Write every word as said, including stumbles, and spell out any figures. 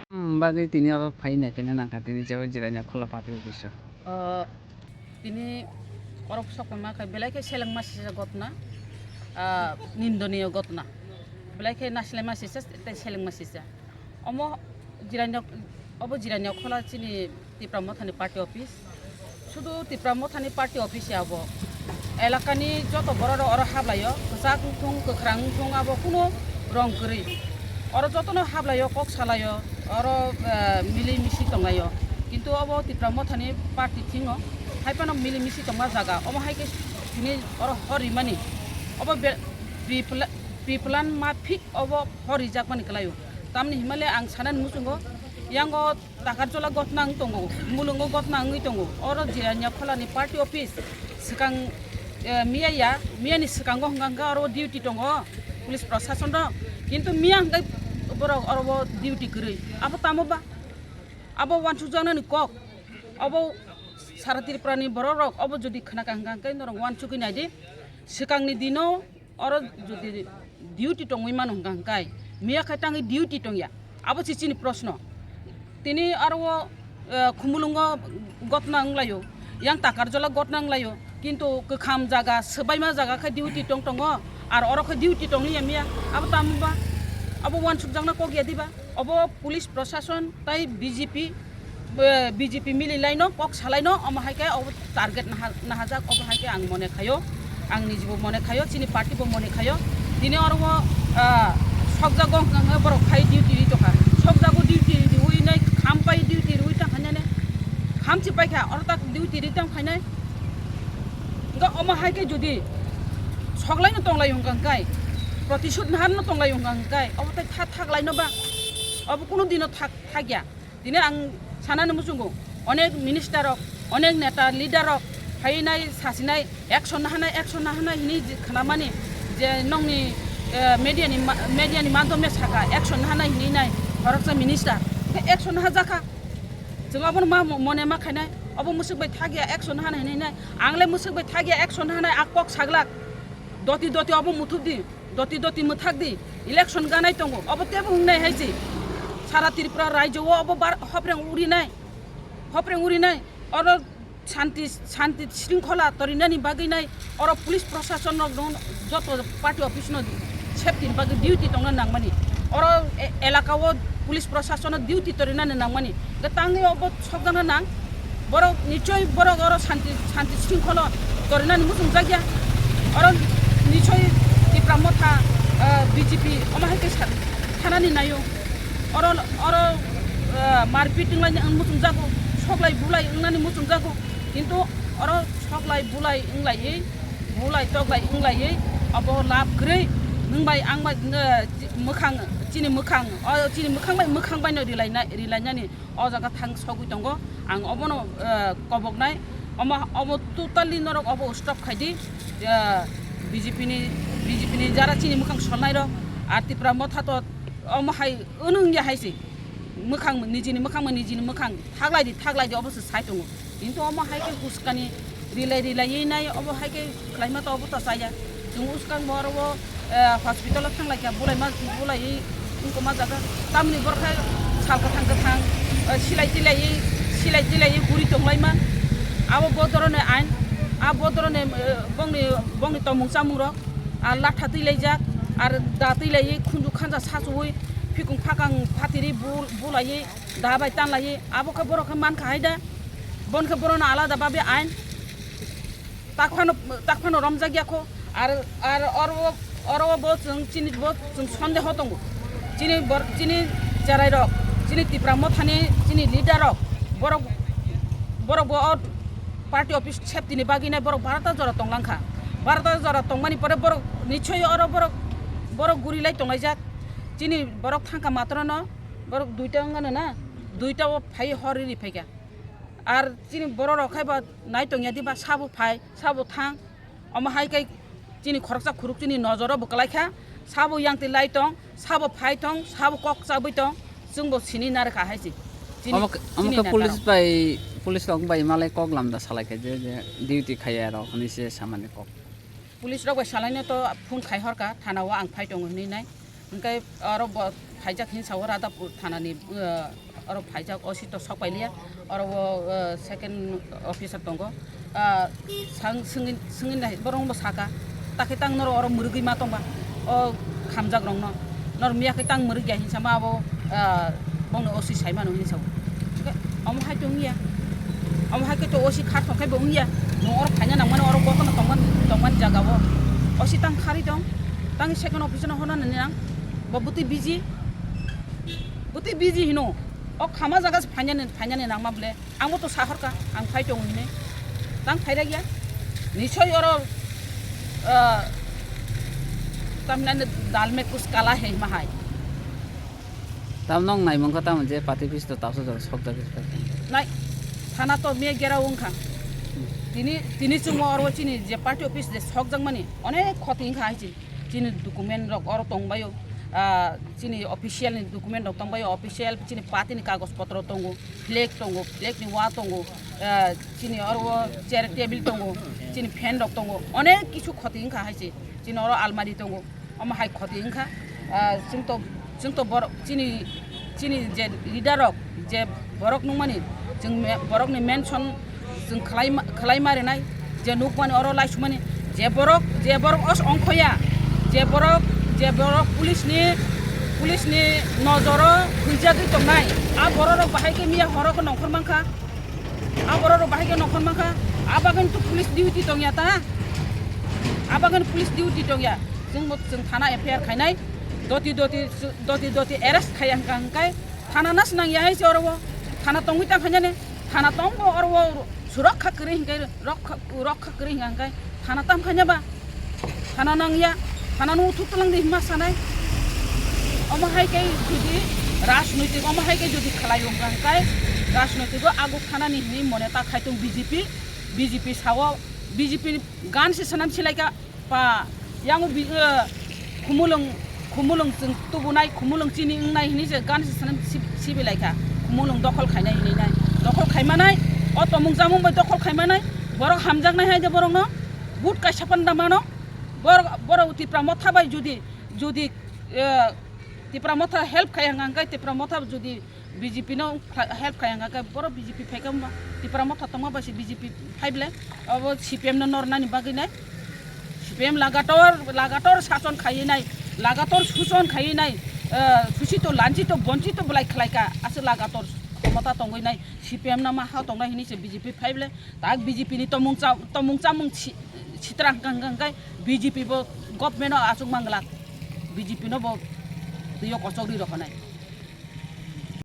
Hmm, bagwi tini oro phai nai phai nangkha tini jebo Jirania Khola party office o. Ah, tini oro sok ma khe belai khe seleng ma sisa gotna, ah, nindoniyo gotna. Belai khe nasilai ma sisa tei seleng ma sisa. Omo Jirania, obo Jirania Khola chini Tipra Mothani party office. Sudu Tipra Mothani party office ya bo. Elakani joto borok rok oro hablaio, kwchak wngthung, kwkhrang wngthung, abo kuno rong kwrwi. Oro jotono hablaio, kok salaio, oro, eh, mili misi tonglaio. Kintu obo Tipra Mothani party thingo, hai phano mili misi tongma jaga. Omo hai khe tini oro hor rimani. Obo be-, pre-pla-, pre-plan ma phik obo hor rijakmani kwlaio. Tamni himale ang sanani muchungo, yango Takarjola gotna wng tongo, mulungo gotna wngwi tongo. Oro Jirania Kholani party office swkang, eh, miya ya, miyani swkango hwnkha hwnkhe oro duty tongo police prosason rok. Kintu miya hwnkhe borok oro o duty kwrwi. Abo tamo ba? Abo uansukjaknani kok. Abo sara Tripurani borok rok obo jodi khwnakha hwnkha hwnkhe norok uansukwi naidi. Swkangni dino oro jodi duty tongwi mano hwnkha hwnkhe, miya khai tangwi duty tongya? Abo se chini proshno. Tini aro o, eh, Khumulwngo gotna wnglaio, yang Takarjola gotna wnglaio, kintu kwkham jaga, swbaima jaga khe duty tong tongo, ar oro khe duty tong liya miya. Abo tamo ba? Abo uansukjakna kok ya diba? Obo police prosason tai B J P, eh, B J P mili laino, kok salaino, omo hai khe obo target naha-, nahajak, obo hai khe ang mone khaio, ang nijibo mone khaio, chini party bo mone khaio. Tini oro o, ah, sokjago hwnkha hwnkhe borok phai duty ri tongkha, sokjago duty riwi nai, kham pai duty riwi tang khainani, kham chi paikha, oro tak duty ri tang khainai. Hwnkhe omo hai khe jodi soklaino tonglaio hwnkha hwnkhe, protishud naharno tonglaio hwnkha hwnkhe, obo tai tha-, thaklaino ba? Obo kunu dino thak-, thakya. Tini ang sanani muchungo, onek minister rok, onek neta leader rok phainai sasinai, action nahanai, action nahanai hinwi je khnamani je nongni, eh, media ni ma-, media ni madhyome saka action nahanai hinwi nai khoroksa minister. Hwnkhe action nahajakha. Chwng abono ma mo-, mone ma khainai, obo mwswk bai thakya action nahanai hinwi nai. Ang le mwswk bai thakya action nahanai, a kok saglak. Doti doti obo muthubdi, doti doti mwthakdi, election ganai tongo, obo tebo wngnai hai se. Sara Tripura rajyo o obo bar-, hopreng urinai, hopreng urinai, oro shanti, shanti shringkhola torinani bagwi nai, oro police prosason rok dong, joto party office no safety ni bagwi duty tongna nangmani, oro e-, elaka o police prosason no duty torinani nangmani, hwnkhe tangwi obo sokjakna nang. Borok nichoi borok oro shanti, shanti shringkholo torinani muchungjakya. Oro nichoi Tipra Motha, ah, B J P omo hai khe sa-, sanani naio. Oro, oro, ah, marpit wnglaini ang muchungjago, soklai bulai wngnani muchungjago. Kintu oro soklai bulai wnglaiwi, bulai toklai wnglaiwi obo lab kwrwi. Nwng bai ang bai, ah, mwkhang, chini mwkhang, o chini mwkhang bai mwkhang baino rilaina-, rilainani. O jaga thang sogwi tongo, ang obono, eh, koboknai, omo, omo totally norok obo stop khaidi, eh, B J P ni, B J P ni jara chini mwkhang solnai rok, ar Tipra Motha to omo hai wngya hai se, mwkhang nijini mwkhang nijini mwkhang thaklaidi thaklaidi obo se sai tongo. Kintu omo hai khe huskani rilai rilaiwi nai, obo hai khe khlaima to obo to chaya. Chwng uskang bo oro o, eh, hospital o thang lai kha, bulai ma, bulaiwi wngkoma jaga. Tamni borok hai sal kwthang kwthang, eh, silai tilaiwi, silai tilaiwi guri tong lai ma. Abo bodoroni ain, a bodoroni, eh, bongni, bongni tongmung chamung rok, ar latha twi laijak, ar da twi laiwi khunju khanja sachuwi, phikung phakang phatiri bu-, bulaiwi, da bai tan laiwi, abo khe borok khe man kha hai da, bon khe borokno alada babe ain. Takphano, takphano romjak ya kho. Ar, ar oro, oro bo chwng chini bo chwng sondeho tongo. Chini bor-, chini cherai rok, chini Tipra Mothani chini leader rok, borok, borok bo o party office safety ni bagwi nai borok barata jora tong lang kha. Barata jora tongmani pore borok nichoi oro borok, borok guri lai tong laijak. Chini borok thang kha matrono, borok duita wng ano na, duita o phai hor riri phai kha. Ar chini borok rok khai ba nai tong ya di ba, sabo phai, sabo thang. Omo hai khe chini khoroksa khuruk chini nojoro bo kwlai kha. Sabo yang twi lai tong, sabo phai tong, sabo kok chabwi tong. Chwng bo sini nar kha hai se. Chini, omo khe, omo chini khe neta police rok bai, police rok bai malai kok lamda salai kha je, je duty khaiya rok hinwi se samani kok. Police rok bai salaino to phone khai hor kha, thana o ang phai tongo hinwi nai. Hwnkhe oro bo phaijak hinsa o Radhapur thana ni, uh, oro phaijak, O C to sok pai liya. Oro o, uh, second officer tongo. Uh, sang swngwi, swngwi nai borok bo saka. Takhe tang noro oro mwrwgwi ma tongba. O khamjak rokno. Nor miya khe tang mwrwk ya hinsa ma abo, ah, bongni O C sai mano hinwi sao. Hwnkhe omo hai to wngya. Omo hai khe to O C kha tong khe bo wngya. Nwng oro phaina nangmani oro bokono tongmani, tongmani jaga o. O C tang kharwi tong. Tang second officer no hona nani nang. Bo bwtwi busy. Bwtwi busy hino. O khama jaga se phainani, phainani nangma bwle. Ang bo to sahorkha, ang phai tongo hinwi. Tang phai rwgya. Nichoi oro, ah, tamhinani dal mein kuch kala hai ma hai. Tam nong nai mangkha tamo je party office to tapsa jora sokjak. Nai, thana to me gera wngkha. Tini, tini chwngmo oro chini je party office je sokjakmani onek khoti wngkha hai chini. Chini document rok oro tongbaio, ah, chini official ni document rok tongbaio, official chini party ni kagoj potro tongo. Flag tongo, flag ni wa tongo, ah, chini oro o chair table tongo, chini fan rok tongo, onek kisu khoti wngkha hai se, chini oro almari tongo, omo hai khoti wngkha, ah, chwng to, chwng to borok, chini, chini je leader rok, je borok nungmani, chwng me-, borok ni mention chwng khlai ma, khlai ma rinai. Je nukmani oro laisumani, je borok, je borok os ongkhoya, je borok, je borok police ni, police ni nojoro huijagwi tongnai, a borok rok bahai khe miya horo khe nongkhor mankha, a borok rok bahai khe nongkhor mankha, a bagwino to police duty tongya ta, a bagwino police duty tongya, chwng bo chwng thana F I R khainai, doti doti, doti doti arrest khaiya hwnkha hwnkhe thana nas nangya hai se oro bo, thana tongwi ta khainani. Thana tong bo oro o surakha kwrwi hinkhe rokha, rokha kwrwi hinkha hinkhe thana tam khaina ba? Thana nangya, thana no uthuk twlang di hima sanai. Omo hai khe jodi rajnoitik, omo hai khe jodi khlai wngkha hinkhe rajnoitik o aguk thanani hinwi mone ta khai tong B J P, B J P sao, B J P ni gan se sanam silaika. Pa, yang bi, eh, khumulwng, khumulwng chwng tubunai, khumulwng chini wngnai hinwi se gan se sanam si-, sibilai kha. Khumulwng dokhol khainai hinwi nai. Dokhol khaimanai, o tomung chamung bai dokhol khaimanai, borok hamjaknai hai de borokno, but kaisa panda mano, borok, borok Tipra Motha bai jodi, jodi, eh, Tipra Motha help khai hwnkha hwnkhe Tipra Motha jodi B J P no kha-, help khai hwnkha khe borok B J P phaikha hwnba Tipra Motha tongma bai se B J P phai ble. Abo C P M no nornani bagwi nai. C P M lagator, lagator sason khaiwi nai, lagator suson khaiwi nai, eh, susi to lanchi to bonchi to belai khlai kha, aswk lagator khomota tongwi nai C P M no ma ha tongnai hinwi se B J P phai ble. Tak B J P ni tomung cha-, tomung chamung si-, sitra hwnkha hwnkha hwnkhe B J P bo government o aswk manglak, B J P no bo twi o kochok ri rokho nai.